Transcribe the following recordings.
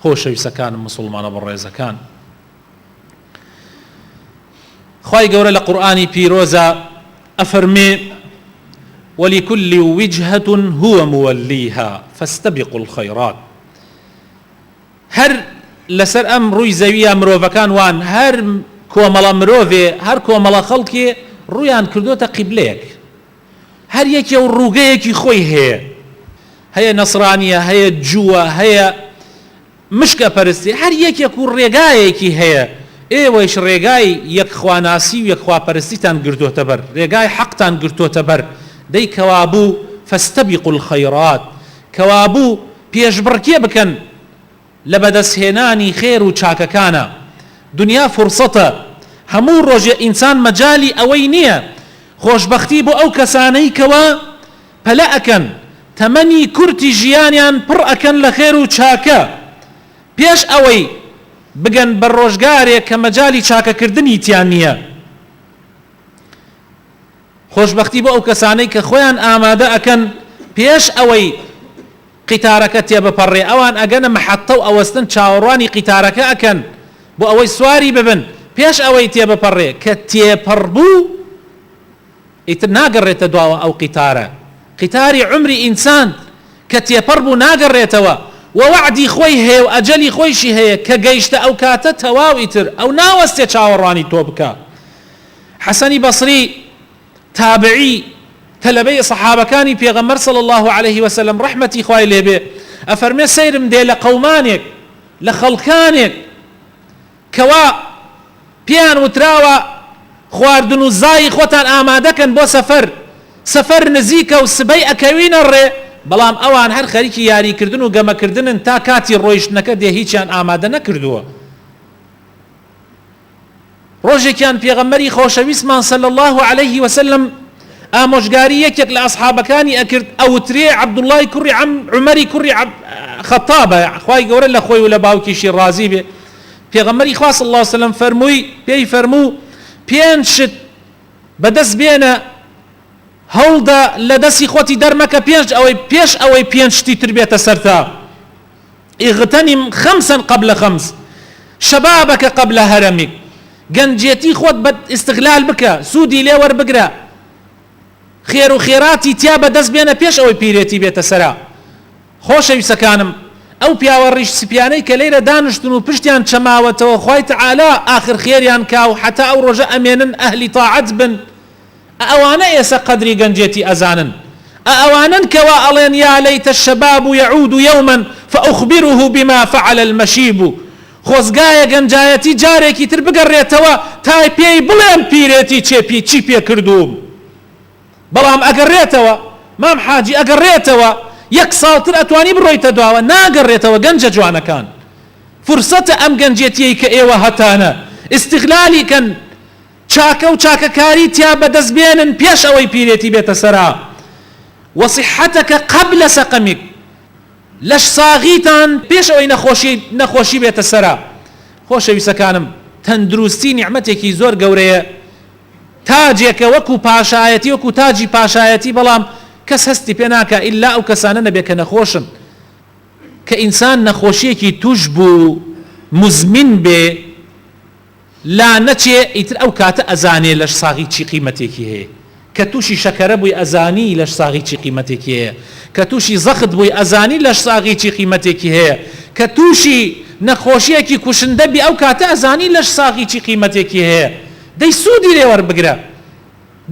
خۆشەویستەکانم موسوڵمانە بەڕێزەکان خوای گەورە لە قورئانی پیرۆزا ئەفەرمێ ولكل وجهة هو موليها فاستبقوا الخيرات هەر لەسەر ئەم ڕووی زەویە مرۆڤەکان وان هەر کۆمەڵە مرۆڤێ هەر کۆمەڵە خەڵکێ ڕوویان کردۆتە قیبلەیەک هەر یەکێ و ڕووگەیەکی خۆی هەیە هەیە نەسرانیە هەیە جووە هەیە مشکە پەرستی هەر یەکێک و ڕێگایەکی هەیە ئێوەیش ڕێگای یەک خواناسی و یەک خواپەرستیتان گرتۆتە بەر ڕێگای حەقتان گرتۆتە بەر دەی کەوابوو فاستبقوا الخیرات کەوابوو پێشبڕکێ بکەن لە بەدەستهێنانی خێر و چاکەکانا. دونیا فرسەتە، هەموو ڕۆژێ ئینسان مەجالی ئەوەی نییە، خۆشبەختی بۆ ئەو کەسانەی کەوا پەلە ئەکەن تەمەنی کورتی ژیانیان پڕ ئەکەن لە خێر و چاکە پێش ئەوەی بگەن بە ڕۆژگارێک کە مەجالی چاکەکردنی تیا نییە. خۆشبەختی بۆ ئەو کەسانەی کە خۆیان ئامادە ئەکەن پێش ئەوەی قیتارەکە تێبپەڕێ ئەوان ئەگەنە مەحەتە و ئەوەستن چاوەڕوانی قیتارەکە ئەکەن بۆ ئەوەی سواری ببن پێش ئەوەی تێبپەڕێ کە تێپەڕ بوو ئیتر ناگەڕێتە دواوە ئەو قیتارە قیتاری عومری ئینسان کە تێپەڕ بوو ناگەڕێتەوە وە وەعدی خۆی هەیە و ئەجەلی خۆیشی هەیە کە گەیشتە ئەو کاتە تەواو ئیتر ئەو ناوەستێ چاوەڕوانی تۆ بکا حەسەنی بەسری تابعی تەلەبەی سەحابەکانی پێغەمبەر صلی اللە علیه وسلم ڕەحمەتی خوای لێ بێ ئەفەرمێ سەیرم دێ لە قەومانێک لە خەڵکانێک کەوا پێیان وتراوە خواردن و زای خۆتان ئامادەکەن بۆ سەفەر سەفەر نزیکە و سبەی ئەکەوینە ڕێ بەڵام ئەوان هەر خەریکی یاریکردن و گەمەکردنن تا کاتی ڕۆیشتنەکە دێ هیچیان ئامادە نەکردووە. ڕۆژێکیان پێغەمبەری خۆشەویستمان صلی اللە علیه وسلم ئامۆژگاری یەکێک لە ئەصحابەکانی ئەکرد ئەوترێ عەبدوڵڵای کوڕی عەم عومەری کوڕی خەتابە خوای گەورە لە خۆی و لە باوکیشی ڕازی بێ پێغەمبەری خوا صلی اللە علیه وسلم فەرمووی پێی فەرموو پێنج شت بەدەست بێنە هەوڵدە لە دەستی خۆتی دەرمەکە پێنج ئەوەی پێش ئەوەی پێنج شتی تر بێتە سەرتا اغتنم خمسا قبل خمس شبابک قبل هرمک گەنجێتی خۆت بە ئیستغلال بکە سوودی لێ وەربگرە خێر و خێراتی تیا بەدەست بێنە پێش ئەوەی پیرێتی بێتە سەرا خۆشەویستەکانم ئەو پیاوە ڕیش سپیانەی کە لێرە دانیشتون و پشتیان چەماوەتەوە خوای تەعالا ئاخر خێریان کا و حەتا ئەو ڕۆژە ئەمێنن ئەهلی تاعەت بن ئە ئەوانە ئێسە قەدری گەنجێتی ئەزانن ئە ئەوانەن کەوا ئەڵێن یا لیت الشباب یعود یوما فاخبره بما فعل المشیب خۆزگایە گەنجایەتی جارێکی تر بگەڕێتەوە تا پێی بڵێم پیرێتی چێ پی چی پێ کردووم بەڵام ئەگەڕێتەوە مام حاجی ئەگەڕێتەوە یەک ساڵ تر ئەتوانی بڕۆیتە دواوە ناگەڕێتەوە گەنجە جوانەکان فرسەتە ئەم گەنجێتیەی کە ئێوە هەتانە ئیستغلالی کەن چاکە و چاکەکاری تیا بەدەست بێنن پێش ئەوەی پیرێتی بێتە سەرا وصحتک قبل سقمک لەش ساغیتان پێش ئەوەی نەخۆشی نەخۆشی بێتە سەرا خۆشەویستەکانم تەندروستی نیعمەتێکی زۆر گەورەیە تاجێکە وەکو پاشایەتی وەکو تاجی پاشایەتی بەڵام کەس هەستی پێ ناکا ئیلا ئەو کەسانە نەبێ کە نەخۆشن کە ئینسان نەخۆشیەکی توش بوو مزمن بێ لا نەچێ ئیتر ئەو کاتە ئەزانێ لەش ساغی چی قیمەتێکی هەیە کە توشی شەکەرە بووی ئەزانی لەش ساغی چی قیمەتێکی هەیە کە توشی زەخت بووی ئەزانی لەش ساغی چی قیمەتێکی هەیە کە توشی نەخۆشیەکی کوشندە بی ئەو کاتە ئەزانی لەش ساغی چی قیمەتێکی هەیە دەی سوودی لێ وەربگرە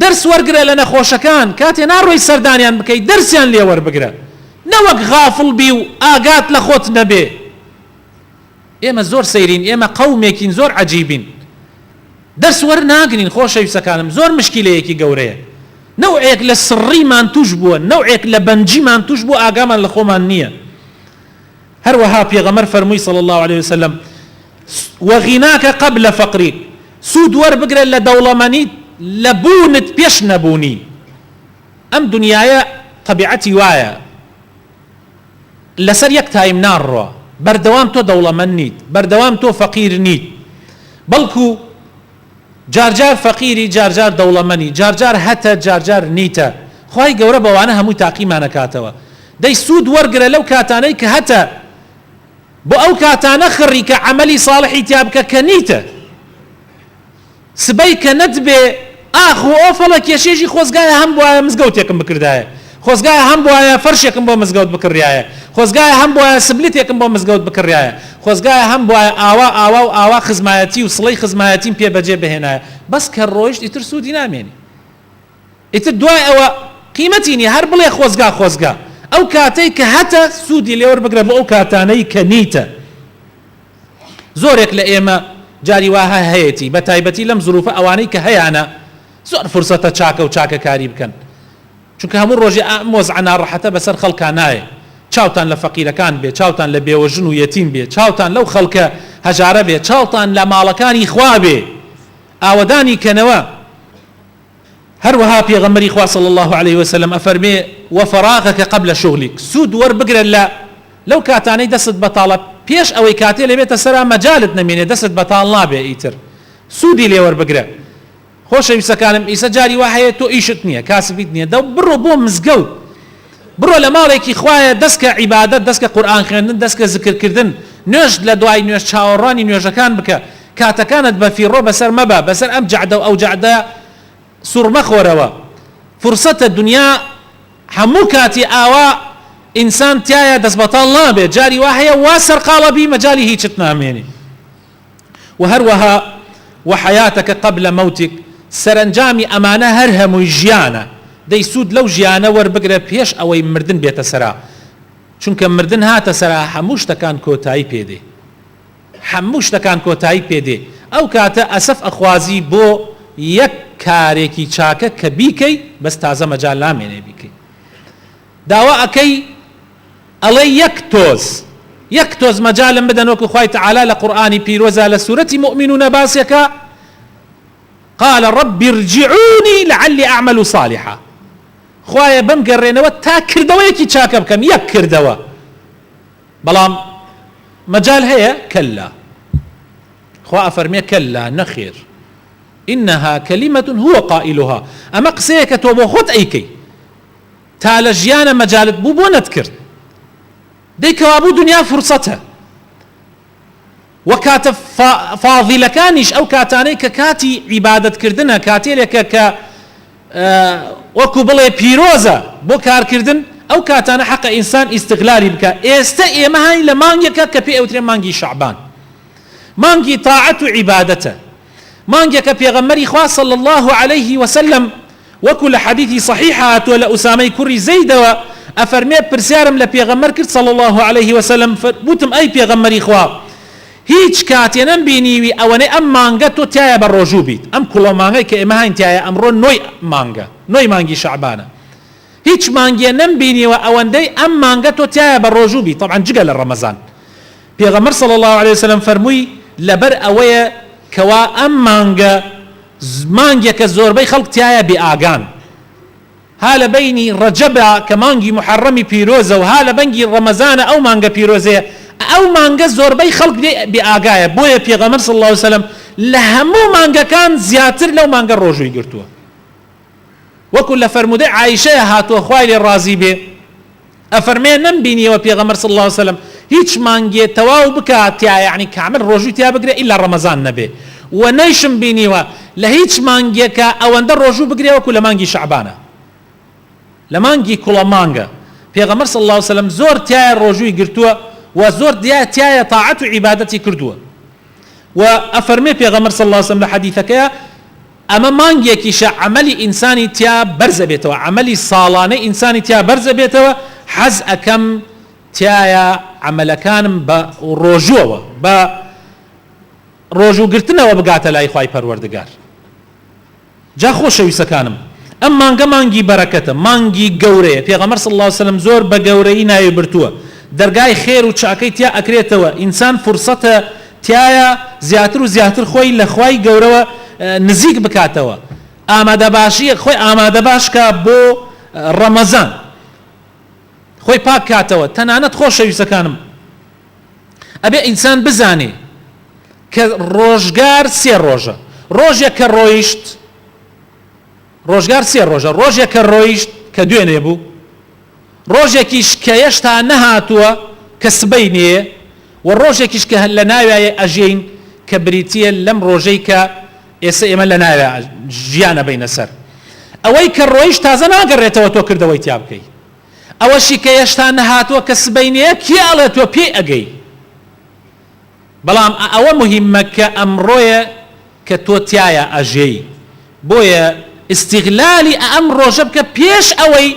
دەرس وەرگرە لە نەخۆشەکان کاتێ ناڕۆی سەردانیان بکەی دەرسیان لێ وەربگرە نەوەک غافڵ بی و ئاگات لە خۆت نەبێ. ئێمە زۆر سەیرین ئێمە قەومێکین زۆر عەجیبین دەرس وەرناگرین خۆشەویستەکانم زۆر مشکیلەیەکی گەورەیە نەوعێک لە سڕیمان توش بووە نەوعێک لە بەنجیمان توش بووە ئاگامان لە خۆمان نییە هەروەها پێغەمبەر فەرمووی صلی الله علیه وسلم وغناک قبل فقرک سوود وەربگرە لە دەوڵەمەنیت لە بوونت پێش نەبوونی ئەم دنیایە تەبیعەتی وایە لەسەر یەک تایم ناڕوا، بەردەوام تۆ دەوڵەمەند نیت، بەردەوام تۆ فەقیر نیت، بەڵکو جارجار فەقیری جارجار دەوڵەمەنی، جارجار هەتە جارجار نیتە، خوای گەورە بەوانە هەمووی تاقیمان ئەکاتەوە، دەی سوود وەرگرە لەو کاتانەی کە هەتە. بۆ ئەو کاتانە خڕی کە عەمەلی ساڵحی تیا بکە کە نیتە. سبەی کە نەتبێ ئاخ و ئۆفەڵە کێشێژی خۆزگایە هەمبوایە مزگەوتێکم بکردایە خۆزگایە هەمبوایە فەرشێکم بۆ مزگەوت بکڕیایە خۆزگایە هەمبوایە سبلتێکم بۆ مزگەوت بکڕیایە خۆزگایە هەمبوایە ئاوا ئاوا و ئاوا خزمایەتی و سڵەی خزمایەتیم پێ بەجێ بهێنایە بەس کە ڕۆیشت ئیتر سوودی نامێنێ ئیتر دوای ئەوە قیمەتی نیە هەر بڵێ خۆزگا خۆزگا ئەو کاتەی کە هەتە سوودی لێوەربگرە بۆ ئەو کاتانەی کە نیتە. زۆرێک لە ئێمە جاری وا هەیەتی بە تایبەتی لەم زروفە ئەوانەی کە هەیانە زۆر فرسەتە چاکە و چاکەکاری بکەن چونکە هەموو ڕۆژێ ئەم وەزعە ناڕەحەتە بەسەر خەڵکا نایێ چاوتان لە فەقیرەکان بێ چاوتان لە بێوەژن و یەتیم بێ چاوتان لەو خەڵکە هەژارە بێ چاوتان لە ماڵەکانی خوا بێ ئاوەدانی کەنەوە. هەروەها پێغەمبەری خوا صلی اللە علیه وسلم ئەفەرمێ، وفراغک قبل شغلک، سوود وەربگرە لە لەو کاتانەی دەستت بەتاڵە پێش ئەوەی کاتێ لێ بێتە سەرا مەجالت نەمێنێ دەستت بەتاڵ نابێ ئیتر سوودی لێ وەربگرە. خۆشەویستەکانم ئیسە جاری وا هەیە تۆ ئیشت نییە کاسبیت نییە دە بڕۆ بۆ مزگەوت بڕۆ لە ماڵێکی خوایە دەست کە عیبادەت دەست کە قورئان خوێندن دەست کە زکر کردن نوێژ لە دوای نوێژ چاوەڕوانی نوێژەکان بکە کاتەکانت بە فیڕۆ بەسەر مەبە بەسەر ئەم جەعدە و ئەو جەعدە سوڕ مەخۆرەوە فرسەتە دنیا هەموو کاتی ئاوا ئینسان تیایا دەست بەتاڵ نابێت جاری وا هەیە وا سەرقاڵە بی مەجالی هیچت نامێنێ و هەروەها وحیاتک قبل موتک سەرەنجامی ئەمانە هەر هەمووی ژیانە دەی سوود لەو ژیانە وەربگرە پێش ئەوەی مردن بێتە سەرا چونکە مردن هاتە سەرا هەموو شتەکان کۆتایی پێ دێ. هەموو شتەکان کۆتایی پێ دێ ئەو کاتە ئەسەف ئەخوازی بۆ یەک کارێکی چاکە کە بیکەی بەس تازە مەجال نامێنێ بیکەی داوا ئەکەی ئەڵێی یەک تۆز یەک تۆز مەجالم بدەن وەکو خوای تەعالا لە قورئانی پیرۆزا لە سورەتی موئمینونە باسێکا قال رب ارجعونی لعلی اعمل صالحا خوایە بمگەڕێنەوە تا کردەوەیەکی چاکە بکەم یەک کردەوە بەڵام مەجال هەیە؟ کەللا. خوا ئەفەرمێ کەللا، نەخێر. انها کلمە هو قائلها، ئەمە قسەیەکە تۆ بۆ خۆت ئەیکەی. تا لە ژیانە مەجالت بوو بۆ نەتکرد؟ دەی کەوابوو دونیا فرسەتە. وە کاتە فاضیلەکانیش ئەو کاتانەی کە کاتی عیبادەت کردنە کاتێلێکە کە وەکو بڵێ پیرۆزە بۆ کارکردن ئەو کاتانە حەقە ئینسان ئیستغلالی بکا ئێستە ئێمە هاین لە مانگێکە کە پێ ئەوترێ مانگی شەعبان مانگی تاعەت و عیبادەتە مانگێکە پێغەمبەری خوا صلی الله علیه وسلم وەکو لە حەدیثی صحیح هاتووە لە ئوسامەی کوڕی زەیدەوە ئەفەرمێ پرسیارم لە پێغەمبەر کرد صلی اللە علیه وسلم وتم ئەی پێغەمبەری خوا هیچ کاتێ نەمبینیوی ئەوەنەی ئەم مانگە تۆ تیایا بە ڕۆژوو بیت ئەم کوڵە مانگەی کە ئێمە هاین تیایا ئەمڕۆ نۆی مانگە نۆی مانگی شەعبانە هیچ مانگێ نەمبینیوە ئەوەندەی ئەم مانگە تۆ تیایا بە ڕۆژوو بیت طبعا جگە لە ڕەمەزان پێغەمبەر صلی اللە علیه وسلم فەرمووی لەبەر ئەوەیە کەوا ئەم مانگە مانگێکە زۆربەی خەڵک تیایا بێ ئاگان. ها لە بەینی ڕەجەبە کە مانگی موحەڕەمی پیرۆزە و ها لە بەنگی ڕەمەزانە ئەو مانگە پیرۆزەیە ئەو مانگە زۆربەی خەڵک لێ بێ ئاگایە بۆیە پێغەمبەر صلی اللە علیە وسلم لە هەموو مانگەکان زیاتر لەو مانگە ڕۆژووی گرتووە وەکو لە فەرموودەی عائیشەیە هاتووە خوای لێ ڕازی بێ ئەفەرمێ نەمبینیەوە پێغەمبەر صلی اللە علیە وسلم هیچ مانگێ تەواو بکا تیا یەعنی کامل ڕۆژووی تیا بگرێ ئیلا ڕەمەزان نەبێ وە نەیشم بینیوە لە هیچ مانگێکا ئەوەندە ڕۆژوو بگرێ وەکو لە مانگی شەعبانا لە مانگی کوڵە مانگە پێغەمبەر صلی اللە علیە وسلم زۆر تیایا ڕۆژووی گرتووە وە زۆر تیایا تاعەت و عیبادەتی کردووە وە ئەفەرمێ پێغەمبەر صلی اللە علیە وسلم لە حەدیثەکەیا ئەمە مانگێکیشە عەمەلی ئینسانی تیا بەرزەبێتەوە، عەمەلی ساڵانەی ئینسانی تیا بەرزەبێتەوە، حەز ئەکەم تیایا عەمەلەکانم بە ڕۆژووەوە، بە ڕۆژوو گرتنەوە بگاتە لای خوای پەروەردگار. جا خۆشەویستەکانم ئەم مانگە مانگی بەرەکەتە، مانگی گەورەیە، پێغەمبەر صلی اللە علیە وسلم زۆر بە گەورەیی ناوی بردووە، دەرگای خێر و چاکەی تیا ئەکرێتەوە، ئینسان فرسەتە تیایا زیاتر و زیاتر خۆی لە خوای گەورەوە نزیک بکاتەوە ئامادەباشیەک خۆی ئامادەباش کا بۆ ڕەمەزان خۆی پاک کاتەوە تەنانەت خۆشەویستەکانم ئەبێ ئینسان بزانێ کە ڕۆژگار سێ ڕۆژە ڕۆژێک کە ڕۆیشت ڕۆژگار سێ ڕۆژە ڕۆژێک کە ڕۆیشت کە دوێنێ بوو ڕۆژێکیش کە یەشتا نەهاتووە کە سبەینێیە. و ڕۆژێکیش کە لە ناویایە ئەژێین کە بریتییە لەم ڕۆژەی کە ئێستا ئێمە لە ناویا ژیان ئەبەینە سەر. ئەوەی کە ڕۆیشت تازە ناگەڕێتەوە تۆ کردەوەی تیا بکەی. ئەوەشی کە هێشتا نەهاتووە کە سبەینێیە کێ ئەڵێ تۆ پێی ئەگەی؟ بەڵام ئەوە موهیمە کە ئەمڕۆیە کە تۆ تیایا ئەژێی. بۆیە ئیستیغلالی ئەم ڕۆژە بکە پێش ئەوەی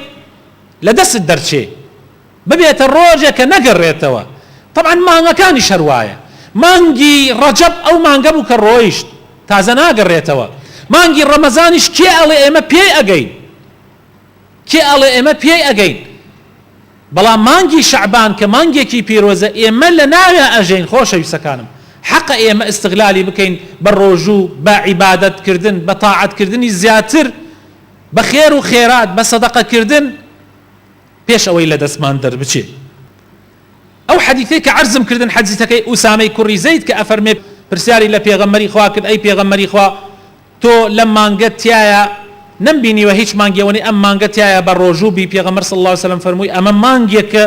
لە دەستت دەرچێ. ببێتە ڕۆژێک کە نەگەڕێتەوە. تەبعەن مانگەکانیش هەر وایە. مانگی ڕەجەب ئەو مانگە بوو کە ڕۆیشت، تازە ناگەڕێتەوە. مانگی ڕەمەزانیش کێ ئەڵێ ئێمە پێی ئەگەین؟ کێ ئەڵێ ئێمە پێی ئەگەین؟ بەڵام مانگی شەعبان کە مانگێکی پیرۆزە ئێمە لە ناویا ئەژێین خۆشەویستەکانم حەقە ئێمە ئیستغلالی بکەین بە ڕۆژوو، بە عیبادەت کردن، بە تاعەت کردنی زیاتر، بە خێر و خێرات، بە سەدەقە کردن. پێش ئەوەی لە دەستمان دەربچێ. ئەو حەدیثەی کە عەرزم کردن حەدیثەکەی ئوسامەی کوڕی زەید کە ئەفەرمێ پرسیاری لە پێغەمبەری خوا کرد ئەی پێغەمبەری خوا تۆ لەم مانگە تیایا نەمبینیوە هیچ مانگی ئەوەنەی ئەم مانگە تیایا بە ڕۆژوو بی پێغەمبەر صلی اللە علیە وسلم فەرمووی ئەمە مانگێکە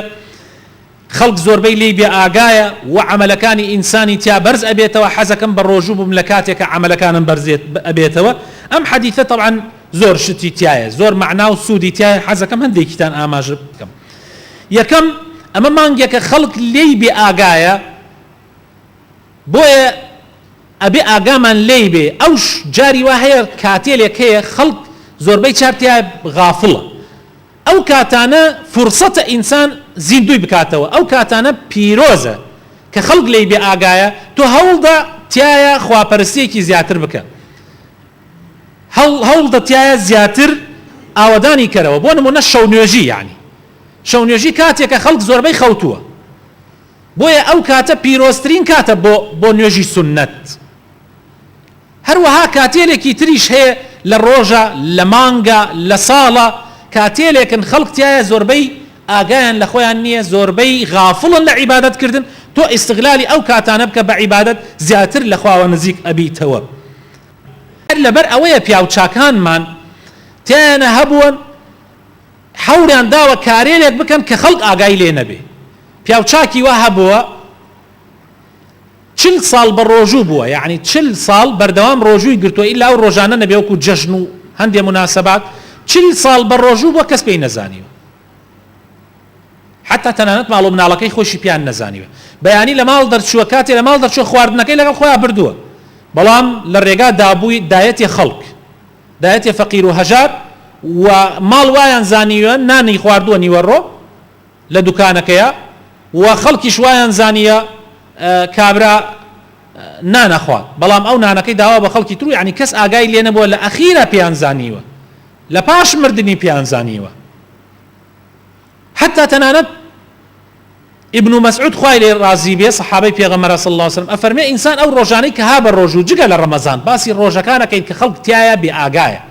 خەڵک زۆربەی لێی بێ ئاگایە و عەمەلەکانی ئینسانی تیا بەرز ئەبێتەوە حەزەکەم بە ڕۆژوو بم لە کاتێکا عەمەلەکانم بەرز ئەبێتەوە ئەم حەدیثە تەبعەن زۆر شتی تیایە زۆر مەعنا و سوودی تیایە حەزەکەم هەندێکیتان ئاماژە بکەم یەکەم ئەمە مانگێکە خەڵک لێی بێ ئاگایە بۆیە ئەبێ ئاگامان لێی بێ ئەوش جاری وا هەیە کاتێلێک هەیە خەڵک زۆربەی چار تیا غافڵە ئەو کاتانە فرسەتە ئینسان زیندووی بکاتەوە، ئەو کاتانە پیرۆزە کە خەڵک لێی بێ ئاگایە، تۆ هەوڵدە تیایا خواپەرستیەکی زیاتر بکە، هەوڵدە تیایا زیاتر ئاوەدانی کەرەوە، بۆ نمونە شەو نوێژی یانی شەو نوێژی کاتێکە خەڵک زۆربەی خەوتووە، بۆیە ئەو کاتە پیرۆزترین کاتە بۆ بۆ نوێژی سوننەت. هەروەها کاتێلێکی تریش هەیە لە ڕۆژە، لە مانگە، لە ساڵە، کاتێلێکن خەڵک تیایا زۆربەی ئاگایان لە خۆیان نییە، زۆربەی غافڵن لە عیبادەت کردن، تۆ ئیستغلالی ئەو کاتانە بکە بە عیبادەت زیاتر لە خواوە نزیک ئەبیتەوە. هەر لەبەر ئەوەیە پیاو چاکانمان تیایانە هەبوون حەولیان داوە کارێلێک بکەن کە خەڵک ئاگای لێ نەبێ، پیاو چاکی وا هەبووە، چل ساڵ بە ڕۆژوو بووە یەعنی چل ساڵ بەردەوام ڕۆژووی گرتووە ئیلا ئەو ڕۆژانە نەبێ وەکو جەژن و هەندێ موناسەبات چل ساڵ بە ڕۆژوو بووە کەس پێی نەزانیوە حتا تەنانەت ماڵ و مناڵەکەی خۆشی پێیان نەزانیوە بەیانی لە ماڵ دەرچووە کاتێ لە ماڵ دەرچووە خواردنەکەی لەگەڵ خۆیان بردووە بەڵام لە ڕێگا دابووی دایەتێ خەڵک دایەتێ فەقیر و هەژار و ماڵ وایان زانیوە نانی خواردووە نیوەڕۆ لە دوکانەکەیا و خەڵکیش وایان زانیە کابرا نان ئەخوات بەڵام ئەو نانەکەی داوە بە خەڵکی ترو یانی کەس ئاگای لێ نەبووە لە ئەخیرا پێیان زانیوە لە پاش مردنی پێیان زانیوە حتا تەنانەت ابن مسعود خوای لێ ڕازی بێ سەحابەی پێغەمبەر صلی الله علیه وسلم ئەفەرمێ ئینسان ئەو ڕۆژانەی کە ها بە ڕۆژ و جگە لە ڕەمەزان باسی ڕۆژەکان ئەکەین کە خەڵک تیایا بێ ئاگایە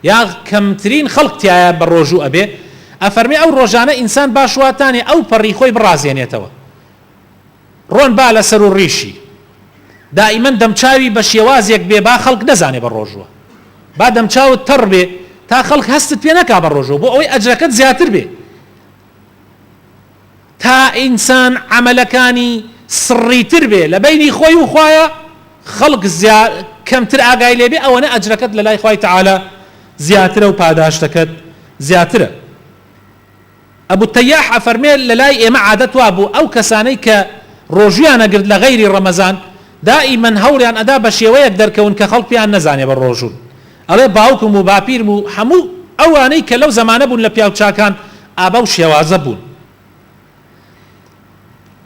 یا کەمترین خەڵک تیایا بە ڕۆژوو ئەبێ، ئەفەرمێ ئەو ڕۆژانە ئینسان باش واتانێ ئەو پەڕی خۆی بڕازێنێتەوە، ڕۆن با لە سەر و ڕیشی، دائیمەن دەمچاوی بە شێوازێک بێ با خەڵک نەزانێ بە ڕۆژووە، با دەمچاوت تەڕ بێ تا خەڵک هەستت پێ نەکا بە ڕۆژووە بۆ ئەوەی ئەجرەکەت زیاتر بێ. تا ئینسان عەمەلەکانی سڕیتر بێ لە بەینی خۆی و خوایە خەڵک زیا کەمتر ئاگای لێ بێ ئەوەنە ئەجرەکەت لە لای خوای تەعالا زیاترە و پاداشتەکەت زیاترە. ئەبو تەیاح ئەفەرمێ لە لای ئێمە عادەت وابوو ئەو کەسانەی کە ڕۆژوویان ئەگرت لە غەیری ڕەمەزان دائیمەن هەوڵیان ئەدا بە شێوەیەک دەرکەون کە خەڵک پێیان نەزانێ بە ڕۆژوون ئەڵێ باوکم و باپیرم و هەموو ئەوانەی کە لەو زەمانە بوون لە پیاو چاکان ئا بەو شێوازە بوون.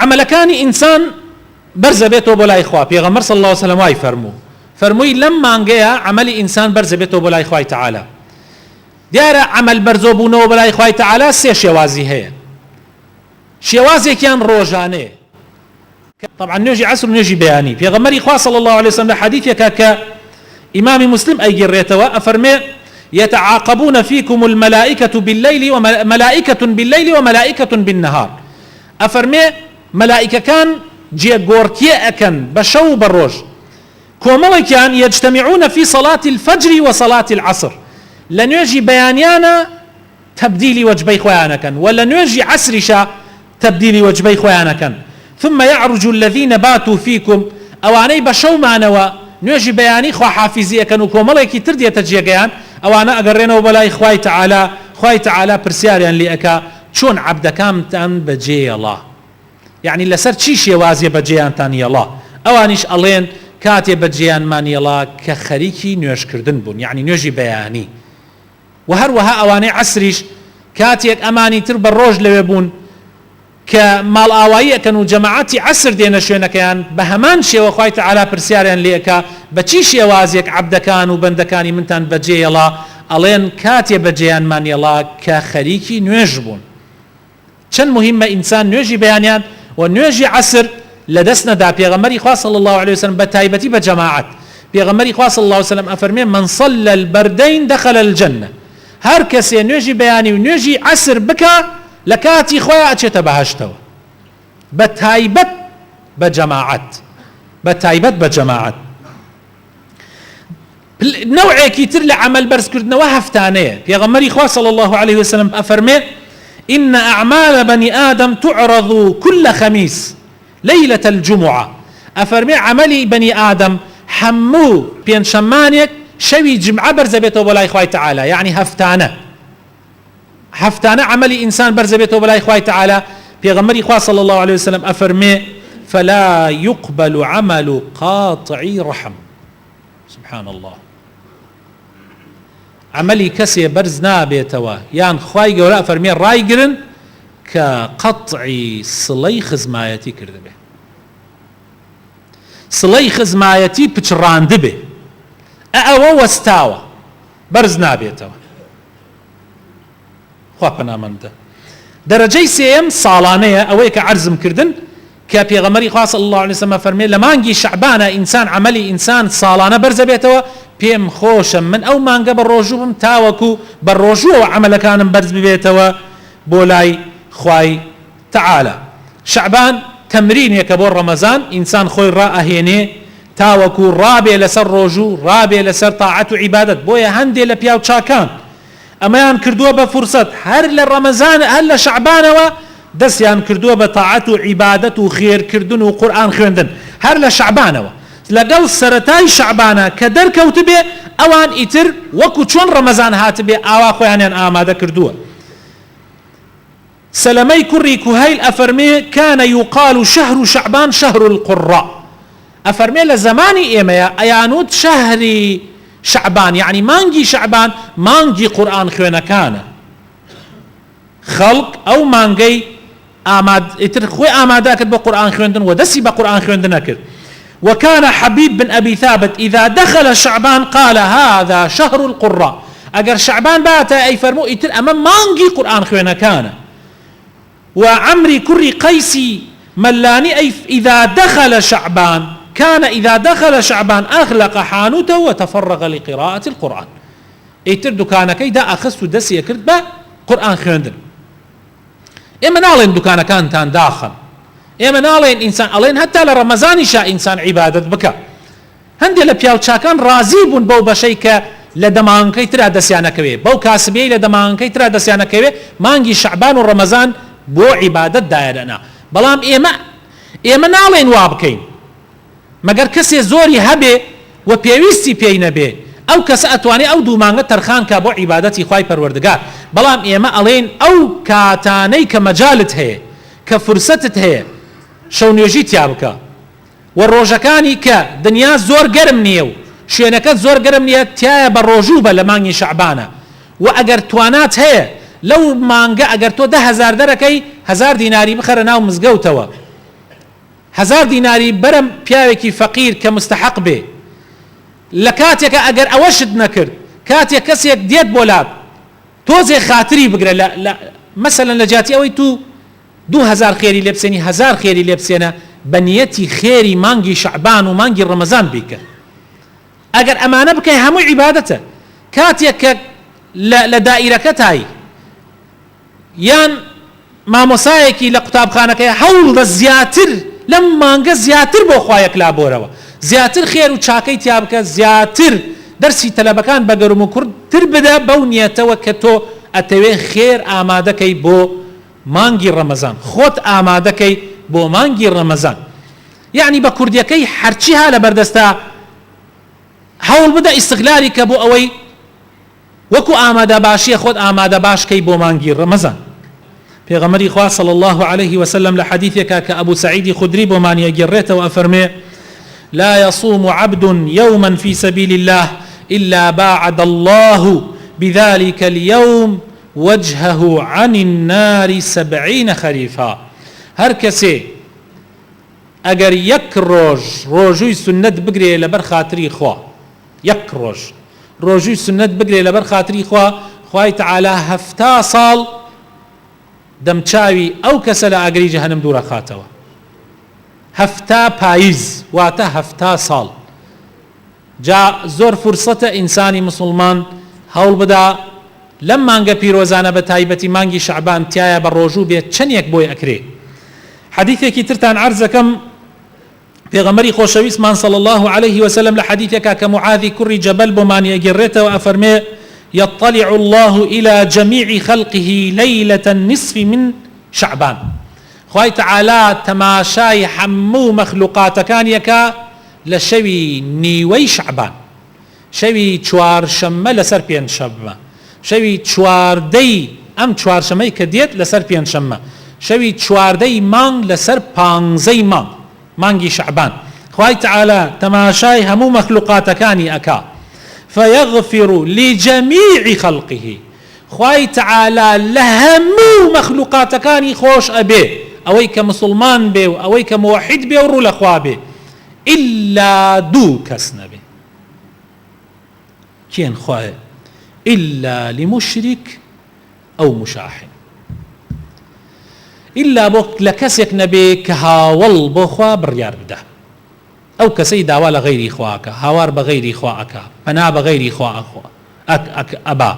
عەمەلەکانی ئینسان بەرزەبێتەوە بۆ لای خوا، پێغەمبەر صلی اللە علیە وسلم وای فەرموو، فەرمووی لەم مانگەیا عەمەلی ئینسان بەرزەبێتەوە بۆ لای خوای تەعالا. دیارە عەمەل بەرزەوبوونەوە بۆ لای خوای تەعالا سێ شێوازی هەیە، شێوازێکیان ڕۆژانەیە، تەبعەن نوێژی عەسر و نوێژی بەیانی، پێغەمبەری خوا صلی اللە علیە وسلم لە حەدیثێکا کە ئیمامی موسلم ئەیگێڕێتەوە ئەفەرمێ، یتعاقبون فیکم الملائکە باللیل ملائکە باللیل وملائکە بالنهار، ئەفەرمێ مەلائیکەکان جێ گۆڕکێ ئەکەن بە شەو و بە ڕۆژ، کۆمەڵێکیان یجتمعون فی صلاة الفجر وصلاة العصر، لە نوێژی بەیانیانا تەبدیلی وەجبەی خۆیان ئەکەن وە لە نوێژی عەسریشا تەبدیلی وەجبەی خۆیان ئەکەن. ثم یعرج الذین باتوا فیکم، ئەوانەی بە شەو مانەوە نوێژی بەیانی خواحافیزی ئەکەن و کۆمەڵێکی تر دێتە جێگەیان، ئەوانە ئەگەڕێنەوە بۆ لای خوای تەعالا، خوای تەعالا پرسیاریان لێ ئەکا چۆن عەبدەکانتان بەجێیەڵا؟ یەعنی لەسەر چی شێوازێ بەجێیانتان یەڵا؟ ئەوانیش ئەڵێن کاتێ بەجێیانمان یەڵا کە خەریکی نوێژکردن بوون، یەعنی نوێژی بەیانی. وە هەروەها ئەوانەی عەسریش کاتێک ئەمانی تر بە ڕۆژ لەوێ بوون کە ماڵئاوایی ئەکەن و جەماعەتی عەسر دێنە شوێنەکەیان بە هەمان شێوە خوای تەعالا پرسیاریان لێ ئەکا بە چی شێوازێک عەبدەکان و بەندەکانی منتان بەجێ یەڵا ئەڵێن کاتێ بەجێیانمان یەڵا کە خەریکی نوێژ بوون چەند موهیمە ئینسان نوێژی بەیانیان و نوێژی عەسر لە دەست نەدا پێغەمبەری خوا صلی اللە علیە وسلم بە تایبەتی بە جەماعەت پێغەمبەری خوا صلی اللە علیە وسلم ئەفەرمێ من صلی البردین دخل الجنە هەر کەسێ نوێژی بەیانی و نوێژی عەسر بکا لە کاتی خۆیا ئەچێتە بەهەشتەوە بە تایبەت بە جەماعەت بە تایبەت بە جەماعەت. نەوعێکی تر لە عەمەل بەرزکردنەوە هەفتانەیە، پێغەمبەری خوا صلی اللە علیه وسلم ئەفەرمێ، ان اعمال بنی آدم تعرض کل خمیس لیلە الجمعە، ئەفەرمێ عەمەلی بەنی ئادەم هەموو پێنجشەممانێک شەوی جمعە بەرزەبێتەوە بۆ لای خوای تەعالا، یەعنی هەفتانە هەفتانە عەمەلی ئینسان بەرزەبێتەوە بۆ لای خوای تەعالا، پێغەمبەری خوا صلی اللە علیه وسلم ئەفەرمێ، فلا یقبل عمل قاطع رحم. سبحان اللە عەمەلی کەسێ بەرز نابێتەوە یان خوای گەورە ئەفەرمێ ڕایگرن کە قەتعی سڵەی خزمایەتی کردبێ سڵەی خزمایەتی پچڕاندبێ ئەوە وەستاوە بەرز نابێتەوە خوا پەنامان بدە. دەرەجەی سێیەم ساڵانەیە ئەوەیە کە عەرزم کردن کە پێغەمبەری خوا صلی اللە علیە وسلم ئەفەرموێ لە مانگی شەعبانا ئینسان عەمەلی ئینسان ساڵانە بەرزەبێتەوە پێم خۆشە من ئەو مانگە بە ڕۆژوو بم تاوەکو بە ڕۆژووەوە عەمەلەکانم بەرز ببێتەوە بۆ لای خوای تعالی شەعبان تەمرینێکە بۆ ڕەمەزان ئینسان خۆی ڕائەهێنێ تاوەکو ڕابێ لەسەر ڕۆژوو ڕابێ لەسەر تاعەت و عیبادەت بۆیە هەندێ لە پیاو چاکان ئەمەیان کردووە بە فرسەت هەر لە ڕەمەزان هەر لە شەعبانەوە دەستیان کردووە بە تاعەت و عیبادەت و خێرکردن و قورئان خوێندن هەر لە شەعبانەوە لەگەڵ سەرەتای شەعبانا کە دەرکەوتبێ ئەوان ئیتر وەکو چۆن ڕەمەزان هاتبێ ئاوا خۆیانیان ئامادە کردووە. سەلەمەی کوڕی کوهەیل ئەفەرمێ، کان یقال شهر شعبان شهر القراء، ئەفەرمێ لە زەمانی ئێمەیا ئەیانوت شەهری شەعبان یەعنی مانگی شەعبان مانگی قورئان خوێنەکانە، خەڵک ئەو مانگەی ئاماد ئیتر خۆی ئامادە ئەکرد بۆ قورئان خوێندن و دەستی بە قورئان خوێندن ئەکرد. وکان حبیب بن ابی ثابت اذا دخل شعبان قال هذا شهر القراء ئەگەر شەعبان باتایە ئەیفەرموو ئیتر ئەمە مانگی قورئان خوێنەکانە و عەمری کوڕی قەیسی مەلانی ئەی اذا دخل شعبان کان اذا دخل شعبان اغلق حانوته وتفرغ لقراءة القرآن ئیتر دوکانەکەی دائەخست و دەستی ئەکرد بە قورئان خوێندن. ئێمە ناڵێن دوکانەکانتان داخەن ئێمە ناڵێن ئینسان ئەڵێن هەتا لە ڕەمەزانیشا ئینسان عیبادەت بکە هەندێک لە پیاو چاکان ڕازی بوون بەو بەشەی کە لە دەمانگەکەی ترا دەستیانەکەوێ بەو کاسبیەی لە دەمانگەکەی ترا دەستیانەکەوێ مانگی شەعبان و ڕەمەزان بۆ عیبادەت دایانئەنا بەڵام ئێمە ئێمە ناڵێن وا بکەین مەگەر کەسێ زۆری هەبێ و پێویستی پێی نەبێ ئەو کەسە ئەتوانێ ئەو دوو مانگە تەرخان کا بۆ عیبادەتی خوای پەروەردگار بەڵام ئێمە ئەڵێین ئەو کاتانەی کە مەجالت هەیە کە فرسەتت هەیە شەو نوێژی تیا بکە و ڕۆژەکانی کە دنیا زۆر گەرم نیە و شوێنەکەت زۆر گەرم نیە تیایا بە ڕۆژوو بە لە مانگی شەعبانا و ئەگەر توانات هەیە لەو مانگە ئەگەر تۆ 10,000 دەرەکەی هەزار دیناری بخەرە ناو مزگەوتەوە هەزار دیناری بەرە پیاوێکی فەقیر کە مستحق بێ لە کاتێکا ئەگەر ئەوەشت نەکرد کاتێ کەسێک دێت بۆ لات تۆزێ خاتری بگرە لە لە مەسەلەن لە جیاتی ئەوەی تو 2000 خێری لێ بسێنی هەزار خێری لێ بسێنە بە نیەتی خێری مانگی شەعبان و مانگی ڕەمەزان بیکە ئەگەر ئەمانە بکەی هەمووی عیبادەتە کاتێک کە لە لە دائیرەکەتای یان مامۆسایەکی لە قوتابخانەکەی هەوڵدە زیاتر لەم مانگە زیاتر بۆ خوا یەکلا بۆرەوە زیاتر خێر و چاکەی تیا بکە زیاتر دەرسی تەلەبەکان بە گەرم و کوڕ تر بدە بەو نیەتەوە کە تۆ ئەتەوێ خێر ئامادەکەی بۆ مانگی ڕەمەزان خۆت ئامادەکەی. بۆ مانگی ڕەمەزان. یەعنی بە کوردیەکەی هەرچی ها لەبەردەستە هەوڵ بدە ئیستغلالی کە بۆ ئەوەی وەکو ئامادەباشیە خۆت ئامادە باش کەی بۆ مانگی ڕەمەزان. پێغەمبەری خوا صلی اللە علیه وسلم لە حەدیثێکا کە ئەبو سەعیدی خودری بۆمانی ئەگێڕێتەوە ئەفەرموێ، لا یصوم عبد یوما فی سبیل اللە الا باعد اللە بذلک الیوم وجهه عن النار سبعین خریفا هەر کەسێ ئەگەر یەک ڕۆژ ڕۆژووی سوننەت بگرێ لەبەر خاتری خوا یەک ڕۆژ ڕۆژووی سوننەت بگرێ لەبەر خاتری خوا خوای تەعالا 70 ساڵ دەمچاوی ئەو کەسە لە ئاگری جەهەنم دوورەخاتەوە 70 پاییز واتە 70 ساڵ جا زۆر فرسەتە ئینسانی مسوڵمان هەوڵ بدا لەم مانگە پیرۆزانە بە تایبەتی مانگی شەعبان تیایا بە ڕۆژوو بێت چەنێک بۆی ئەکرێ حەدیثێکی ترتان عەرز ئەکەم پێغەمبەری خۆشەویستمان صلی اللە علیه وسلم لە حەدیثێکا کە معاذی کوڕی جەبەل بۆمانی ئەگێڕێتەوە ئەفەرمێ یطلع الله إلى جميع خلقه ليلة النصف من شعبان خوای تعالی تەماشای هەموو مەخلوقاتەکانی ئەکا لە شەوی نیوەی شەعبان، شەوی چوارشەممە لەسەر پێنجشەممە، شەوی چواردەی ئەم چوارشەمەی کە دێت لەسەر پێنجشەممە، شەوی چواردەی مانگ لەسەر پانزەی مانگ، مانگی شەعبان، خوای تەعالا تەماشای هەموو مەخلوقاتەکانی ئەکا، فیغفر لجمیع خلقه، خوای تەعالا لە هەموو مەخلوقاتەکانی خۆش ئەبێ، ئەوەی کە مسوڵمان بێ و ئەوەی کە موەحید بێ و ڕوو لە خوا بێ، ئیلا دوو کەس نەبێ. کێن خوایە؟ ئیلا لمشرک ئەو مشاحن. ئیلا بۆ لە کەسێک نەبێ کە هاوەڵ بۆ خوا بڕیار بدا. ئەو کەسەی داوا لە غەیری خوا ئەکا، هاوار بە غەیری خوا ئەکا، پەنا بە غەیری خوا ئەبا،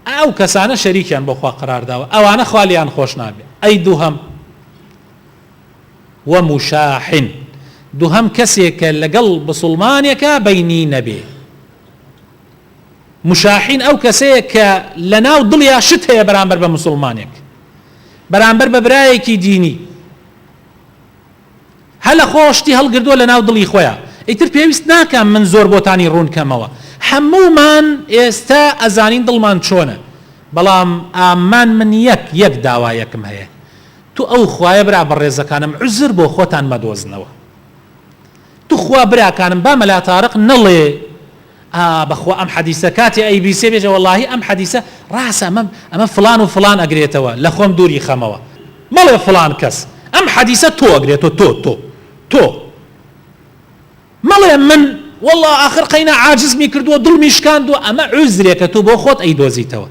ئەو کەسانە شەریکیان بۆ خوا قەرار داوە، ئەوانە خوا لێیان خۆش نابێ. ئەی دووهەم، ومشاحن، دووهەم کەسێک کە لەگەڵ بسوڵمانێکا بەینی نەبێ. مشاحین ئەو کەسەیە کە لەناو دڵیا شت هەیە بەرامبەر بە مسوڵمانێک، بەرامبەر بە برایەکی دینی. هە لە خۆوە شتی هەڵگردووە لە ناو دڵی خۆیا ئیتر پێویست ناکا من زۆر بۆتانی ڕوون کەمەوە هەموومان ئێستا ئەزانین دڵمان چۆنە بەڵام ئامان من یەک یەک داوایەکم هەیە تو ئەو خوایە برا بەڕێزەکانم عوزر بۆ خۆتان مەدۆزنەوە توخوا براکانم با مەلا تارق نەڵێ ئا بەخوا ئەم حەدیسە کاتێ ئەیبیسێ بێژە وەڵاهی ئەم حەدیسە ڕاستە ئەمە ئەمە فڵان و فڵان ئەگرێتەوە لە خۆم دووری خەمەوە مەڵێ فڵان کەس ئەم حەدیسە تۆ ئەگرێتەوە تۆ تۆ تۆ مەڵێ من وەڵا ئاخر قەینا عاجزمی کردووە دڵمی شکاندووە ئەمە عوزرێکە تۆ بۆ خۆت ئەیدۆزیتەوە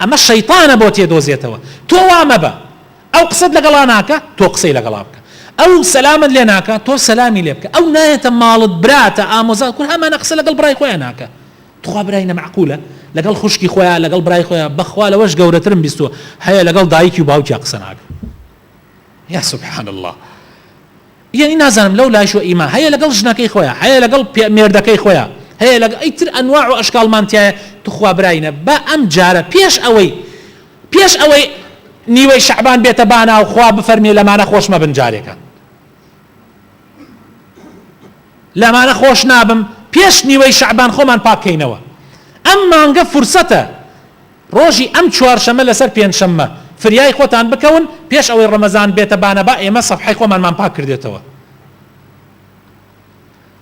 ئەمە شەیتانە بۆ تێدۆزێتەوە تۆ وا مەبە ئەو قسەت لەگەڵا ناکا تۆ قسەی لەگەڵا بکە ئەو سەلامت لێ ناکا تۆ سەلامی لێ بکە ئەو نایەتە ماڵت براتە ئامۆزات کورە ئەمانە قسە لەگەڵ برای خۆیان ناکا تخوا برای نەمەعقولە لەگەڵ خوشکی خۆیان لەگەڵ برای خۆیان بەخوا لەوەش گەورەترم بیستووە هەیە لەگەڵ دایکی و باوکیا قسە ناکا یا سبحان الله یەعنی نازانم لەو لایشەوە ئیمان هەیە لەگەڵ ژنەکەی خۆیا هەیە لەگەڵ مێردەکەی خۆیا هەیە لەگەڵ ئیتر ئەنواع و ئەشکاڵمان تیایە توخوا براینە با ئەم جارە پێش ئەوەی پێش ئەوەی نیوەی شەعبان بێتە بانا و خوا بفەرمێ لەمانە خۆش مەبن جارێکان لەمانە خۆش نابم پێش نیوەی شەعبان خۆمان پاکەینەوە ئەم مانگە فرسەتە ڕۆژی ئەم چوارشەمە لەسەر پێنجشەممە فریای خۆتان بکەون پێش ئەوەی ڕەمەزان بێتە بانە با ئێمە سەفحەی خۆمانمان پاک کردێتەوە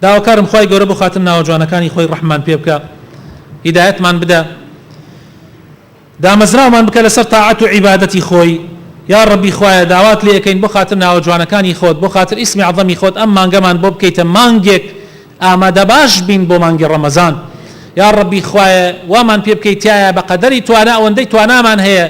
داواکارم خوای گەورە بۆ خاتر ناوە جوانەکانی خۆی ڕەحممان پێ بکا هیدایەتمان بدا دامەزراومان بکە لەسەر تاعەت و عیبادەتی خۆی یا ڕەبی خوایە داوات لێ ئەکەین بۆ خاتر ناوە جوانەکانی خۆت بۆ خاتر ئیسمی عەزەمی خۆت ئەم مانگەمان بۆ بکەیتە مانگێک ئامادەباش بین بۆ مانگی ڕەمەزان یاڕەبی خوایە وامان پێ بکەی تیایا بە قەدەری توانا ئەوەندەی توانامان هەیە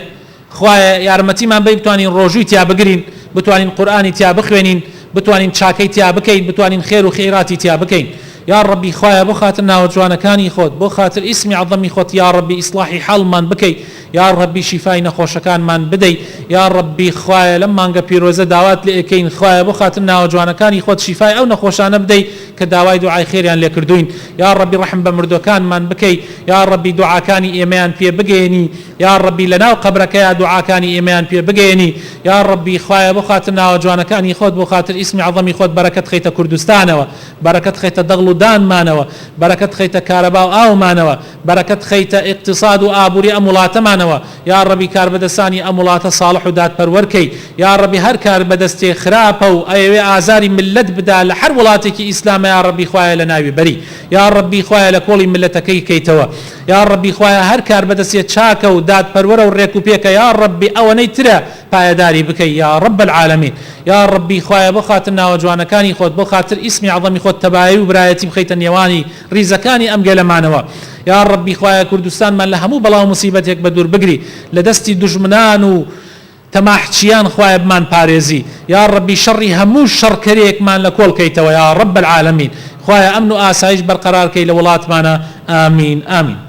خوایە یارمەتیمان بەی بتوانین ڕۆژووی تیا بگرین بتوانین قورئانی تیا بخوێنین بتوانین چاکەی تیا بکەین بتوانین خێر و خیراتی تیا بکەین یاڕەبی خوایە بۆ خاتر ناوە جوانەکانی خۆت بۆ خاتر ئیسمی عەزەمی خۆت یاڕەبی ئیسڵاحی حاڵمان بکەی یاڕەبی شیفای نەخۆشەکانمان بدەی یاڕەبی خوایە لەم مانگە پیرۆزە داوات لێ ئەکەین خوایە بۆ خاتر ناوە جوانەکانی خۆت شیفای ئەو نەخۆشانە بدەی. کە داوای دوعای خێریان لێ کردووین. یاڕەبی ڕەحم بە مردووەکانمان بکەی، یاڕەبی دوعاکانی ئێمەیان پێ بگەیەنی، یاڕەبی لەناو قەبرەکەیا دوعاکانی ئێمەیان پێ بگەیەنی، یاڕەبی خوایە بۆ خاتر ناوە جوانەکانی خۆت بۆ خاتر ئیسمی عەزەمی خۆت بەرەکەت خەیتە کوردستانەوە، بەرەکەت خەیتە دەغڵ و دانمانەوە، بەرەکەت خەیتە کارەبا و ئاومانەوە، بەرەکەت خەیتە ئیقتیساد و ئابوری ئەم وڵاتەمانەوە، یاڕەبی کاربەدەستانی ئەم وڵاتە ساڵح و دادپەروەر کەی، یاڕەبی هەر کاربەدەستێ خراپە و ئەیەوێ ئازاری مللەت بدا لە هەر وڵاتێکی ئیسلامە یاڕەبی خوایە لەناوی بەری، یاڕەبی خوایە لە کۆڵی مللەتەکەی کەیتەوە، یاڕەبی خوایە هەر کاربەدەستێ چاکە و دادپەروەرە و ڕێک و پێکە یاڕەبی ئەوەنەی ترە پایەداری بکەی یاڕب العالمین یاڕەبی خوایە بۆ خاتر ناوە جوانەکانی خۆت بۆ خاتر ئیسمی عەزەمی خۆت تەبایی و برایەتی بخەیتە نێوانی ڕیزەکانی ئەم گەلەمانەوە یاڕەبی خوایە کوردستانمان لە هەموو بەڵا و موسیبەتێک بەدوور بگری لە دەستی دوژمنان و تەماحچیان خوایە بمان پارێزی یاڕەبی شەڕی هەموو شەڕکەرێکمان لە کۆڵ کەیتەوە یاڕب العالمین خوایە ئەمن و ئاسایش بەرقەرار کەی لە وڵاتمانا ئامین ئامین.